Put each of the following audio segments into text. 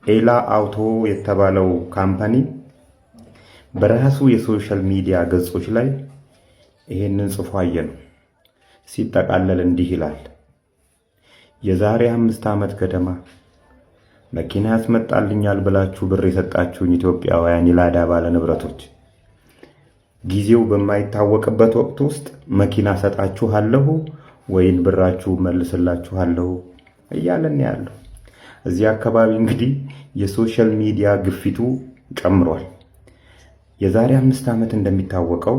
ኤላ አውቶ የተባለው company በራሱ የ social media ገጾች ላይ ይሄንን ጽፎ አየነው። ሲጠቃለል እንዲህ ይላል። የዛሬ 5 ዓመት ገደማ መኪና ያስመጣልኛል ብላችሁ ብር የሰጣችሁኝ ኢትዮጵያውያን የላዳ ባለ ንብረቶች፣ ጊዜው በማይታወቅበት ወቅት ውስጥ መኪና ሰጣችኋለሁ ወይን ብራችሁ መልስላችኋለሁ እያለን ያለው። እዚህ አካባቢ እንግዲህ የ social media ግፊቱ ጨምሯል። የዛሬ 5 ዓመት እንደሚታወቀው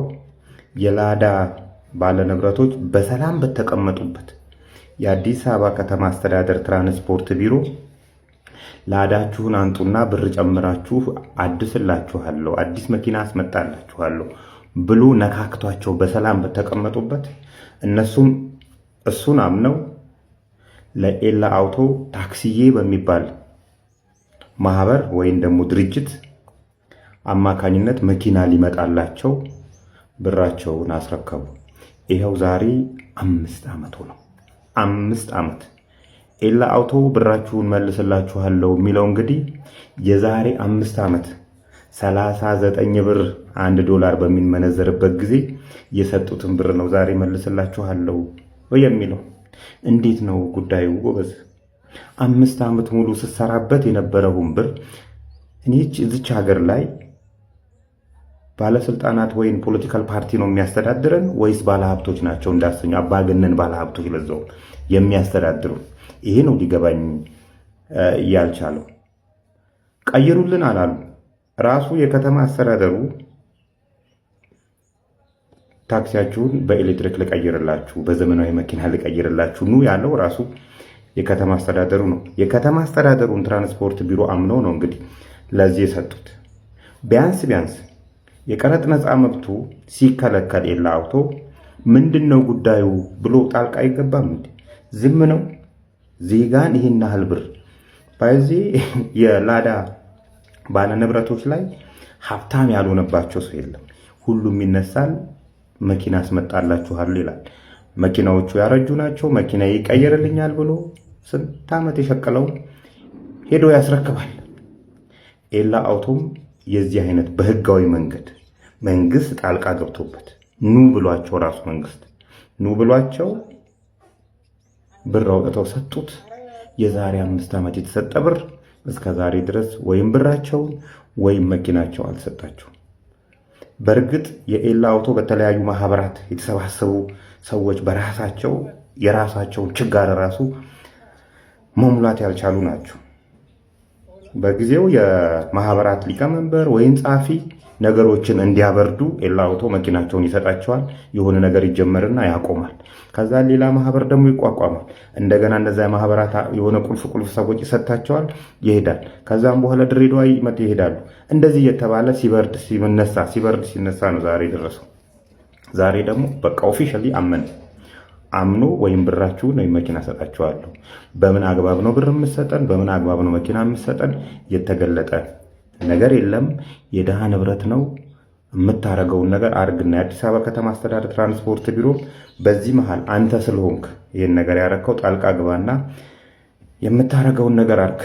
የላዳ ባለንብረቶች በሰላም በተቀመጡበት የአዲስ አበባ ከተማ አስተዳደር ትራንስፖርት ቢሮ ላዳችሁን አምጡና ብር ጨምራችሁ አድስላችኋለሁ፣ አዲስ መኪና አስመጣላችኋለሁ ብሎ ነካክቷቸው በሰላም በተቀመጡበት እነሱም እሱን አምነው ለኤላ አውቶ ታክሲዬ በሚባል ማህበር ወይም ደግሞ ድርጅት አማካኝነት መኪና ሊመጣላቸው ብራቸውን አስረከቡ። ይኸው ዛሬ 5 ዓመቱ ነው። 5 ዓመት። ኤላ አውቶ ብራችሁን መልስላችኋለሁ የሚለው እንግዲህ የዛሬ 5 ዓመት 39 ብር 1 ዶላር በሚመነዘርበት ጊዜ የሰጡትን ብር ነው ዛሬ መልስላችኋለሁ የሚለው። እንዴት ነው ጉዳዩ ጎበዝ? 5 ዓመት ሙሉ ስትሰራበት የነበረውን ብር። እኔ እዚች ሀገር ላይ ባለስልጣናት ወይም political party ነው የሚያስተዳድረን ወይስ ባለሀብቶች ናቸው እንዳሰኙ አባገነን ባለሀብቶች ለዛው የሚያስተዳድሩ? ይሄ ነው ሊገባኝ ያልቻለው። ቀይሩልን አላሉ። ራሱ የከተማ አስተዳደሩ ታክሲያችሁን በኤሌክትሪክ ልቀይርላችሁ፣ በዘመናዊ መኪና ልቀይርላችሁ ኑ ያለው ራሱ የከተማ አስተዳደሩ ነው። የከተማ አስተዳደሩን ትራንስፖርት ቢሮ አምነው ነው እንግዲህ ለዚህ የሰጡት። ቢያንስ ቢያንስ የቀረጥ ነፃ መብቱ ሲከለከል ኤላ አውቶ ምንድን ነው ጉዳዩ ብሎ ጣልቃ አይገባም እንዴ? ዝም ነው? ዜጋን ይህን ያህል ብር፣ በዚህ የላዳ ባለ ንብረቶች ላይ ሀብታም ያልሆነባቸው ሰው የለም። ሁሉም ይነሳል፣ መኪና አስመጣላችኋለሁ ይላል። መኪናዎቹ ያረጁ ናቸው፣ መኪና ይቀየርልኛል ብሎ ስንት ዓመት የሸቀለው ሄዶ ያስረክባል። ኤላ አውቶም የዚህ አይነት በህጋዊ መንገድ መንግስት ጣልቃ ገብቶበት ኑ ብሏቸው፣ ራሱ መንግስት ኑ ብሏቸው ብር አውጥተው ሰጡት። የዛሬ 5 ዓመት የተሰጠ ብር እስከ ዛሬ ድረስ ወይም ብራቸውን ወይም መኪናቸው አልሰጣቸውም። በእርግጥ የኤላ አውቶ በተለያዩ ማህበራት የተሰባሰቡ ሰዎች በራሳቸው የራሳቸውን ችጋር ራሱ መሙላት ያልቻሉ ናቸው። በጊዜው የማህበራት ሊቀመንበር ወይም ጸሐፊ ነገሮችን እንዲያበርዱ ኤላ አውቶ መኪናቸውን ይሰጣቸዋል። የሆነ ነገር ይጀመርና ያቆማል። ከዛ ሌላ ማህበር ደግሞ ይቋቋማል። እንደገና እነዚያ ማህበራት የሆነ ቁልፍ ቁልፍ ሰዎች ይሰጣቸዋል፣ ይሄዳል። ከዛም በኋላ ድሬዳዋ ይመጥ ይሄዳሉ። እንደዚህ እየተባለ ሲበርድ ሲነሳ፣ ሲበርድ ሲነሳ ነው ዛሬ ደረሰው። ዛሬ ደግሞ በቃ officially አመነ። አምኖ ወይም ብራችሁን ወይም መኪና ሰጣችኋለሁ። በምን አግባብ ነው ብር የምሰጠን? በምን አግባብ ነው መኪና የምሰጠን? የተገለጠ ነገር የለም። የድሃ ንብረት ነው። የምታረገውን ነገር አድርግና የአዲስ አበባ ከተማ አስተዳደር ትራንስፖርት ቢሮ በዚህ መሃል አንተ ስለሆንክ ይህን ነገር ያረከው ጣልቃ ግባና የምታረገውን ነገር አርግ።